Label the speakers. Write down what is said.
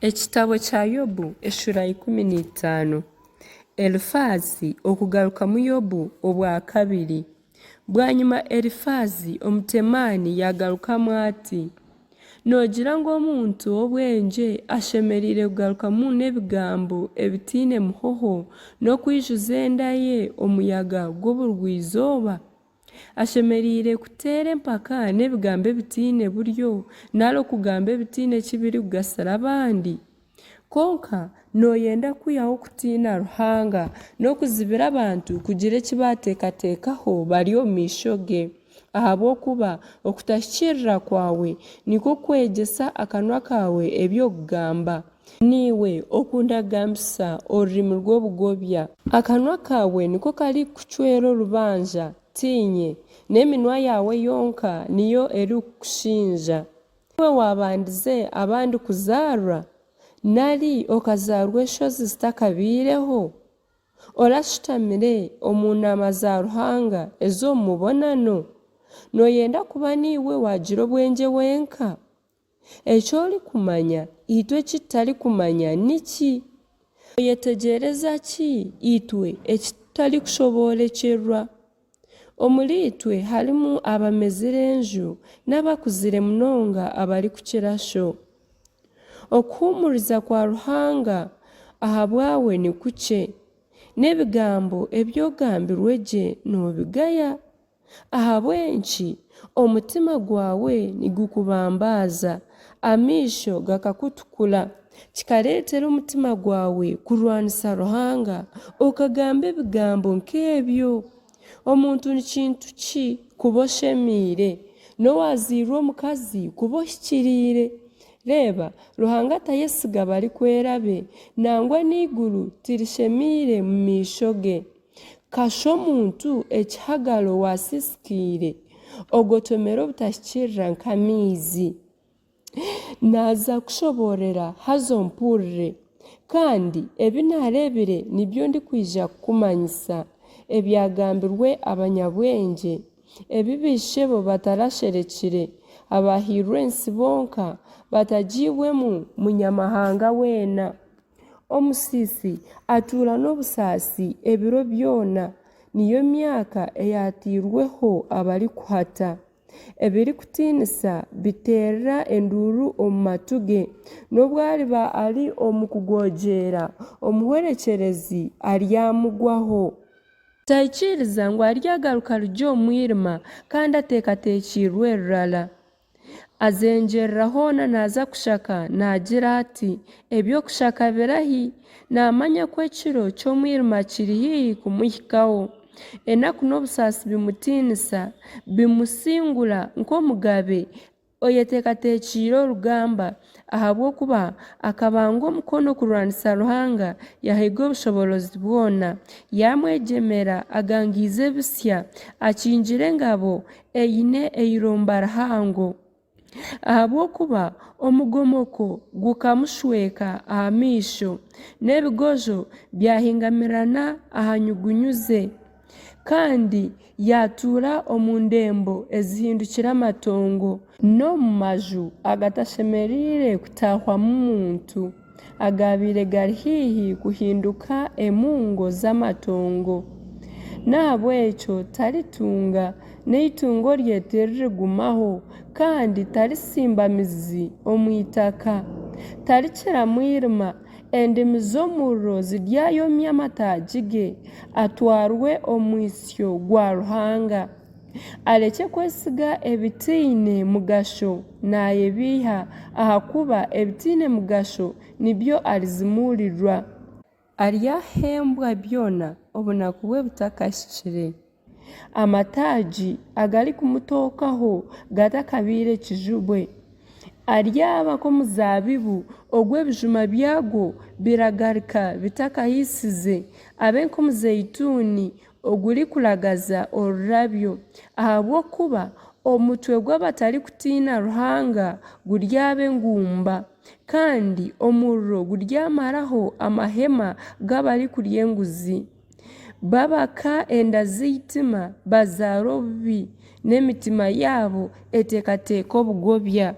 Speaker 1: Ekitabo kya Yobu eshuura 15. Elifaazi okugarukamu Yobu obwa kabiri. Bwanyima Elifaazi Omuteemani yaagarukamu ati, Noogira ngu omuntu w'obwengye ashemereire kugarukamu n'ebigambo ebitaine muhoho n'okwijuza enda ye omuyaga gw'oburugwa-izooba? Ashemereire kuteera empaka n'ebigambo ebitaine buryo nari okugamba ebitaine ki birikugasira abandi? Kwonka nooyenda kwihaho okutiina Ruhanga n'okuzibira abantu kugira eki baateekateekaho bari omu maisho ge, ahabw'okuba okutahikiirira kwawe nikwo kwegyesa akanwa kaawe eby'okugamba. Naiwe okunda kugambisa orurimi rw'obugobya. Akanwa kaawe niko karikukucwera orubanja, tiinye, n'eminwa yaawe yonka niyo erikukushinja. Niiwe waabandize abandi kuzaarwa? Nari okazaarwa enshozi zitakabaireho? Orashutamire omu naama za Ruhanga ez'omu mubonano? Nooyenda kuba niiwe waagira obwengye wenka? Eki orikumanya, itwe eki tutarikumanya niki? Nooyetegyereza ki itwe eki tutarikushoboorokyerwa? Omuriitwe harimu abamezire enju n'abakuzire munonga abarikukira sho. Okuhuumuriza kwa Ruhanga ahabwawe ni kukye, n'ebigambo ebi ogambirwe gye noobigaya. Ahabw'enki omutima gwawe nigukubambaaza, amaisho gakakutukura, kikareetera omutima gwawe kurwanisa Ruhanga, okagamba ebigambo nk'ebyo? Omuntu ni kintu ki kuba oshemeire, n'owaazairwe omukazi kuba ohikiriire? Reeba, Ruhanga tayesiga barikwera be, nangwa n'eiguru tirishemeire mu maisho ge. Kasha omuntu ekihagaro waasiisikaire, ogotomera obutahikiirira nk'amaizi. Naaza kushoboorora haza ompurire, kandi ebi naareebire nibyo ndikwija kukumanyisa, ebyagambirwe abanyabwengye, ebi baishebo batarasherekire, abaahairwe ensi bonka, batagiibwemu munyamahanga weena. Omusiisi atuura n'obusaasi ebiro byona, niyo myaka eyaatairweho abarikuhata. Ebirikutiinisa biteerera enduuru omu matu ge, nobu ariba ari omu kugogyeera, omuhwerekyerezi aryamugwaho. Taikiriza ngu aryagaruka arugye omu mwirima, kandi ateekateekiirwe rurara. Azengyerera hoona naaza kushaka naagira ati, Eby'okushaka birahi? Naamanya ku ekiro ky'omwirima kiri haihi kumuhikaho. Enaku n'obusaasi bimutiinisa, bimusingura nk'omugabe oyeteekateekiire orugamba, ahabw'okuba akabanga omukono kurwanisa Ruhanga, yaahiga obushoboorozi bwona. Yaamwegyemera agangaize ebitsya, akingire engabo eine eirumba rihango, ahabw'okuba omugomoko gukamushweka aha maisho, n'ebigojo byahingamirana aha nyugunyu ze, kandi yaatuura omu ndembo ezihindukire amatongo, n'omu maju agatashemereire kutaahwamu muntu, agaabaire gari haihi kuhinduka emungo z'amatongo. N'ahabw'ekyo taritunga, n'eitungo rye tiririgumaho, kandi taritsimba mizi omu itaka. Tarikira mwirima, endimi z'omuriro ziryayomya amataagi ge, atwarwe omwitsyo gwa Ruhanga. Arekye kwesiga ebitaine mugasho naayebeiha, ahakuba ebitaine mugasho nibyo arizimuurirwa. Aryahembwa byona obunaku bwe butakahikire, amataagi agarikumutookaho gatakabaire kijubwe. Aryaba nk'omuzaabibu ogu ebijuma byagwo biragarika bitakahiisize, abe nk'omuzeituuni ogurikuragaza orurabyo, ahabw'okuba omutwe gw'abatarikutiina Ruhanga guryaba engumba, kandi omuriro guryamaraho amahema g'abarikurya enguzi. Babaka enda z'eitima, bazaara obubi, n'emitima yaabo eteekateeka obugobya.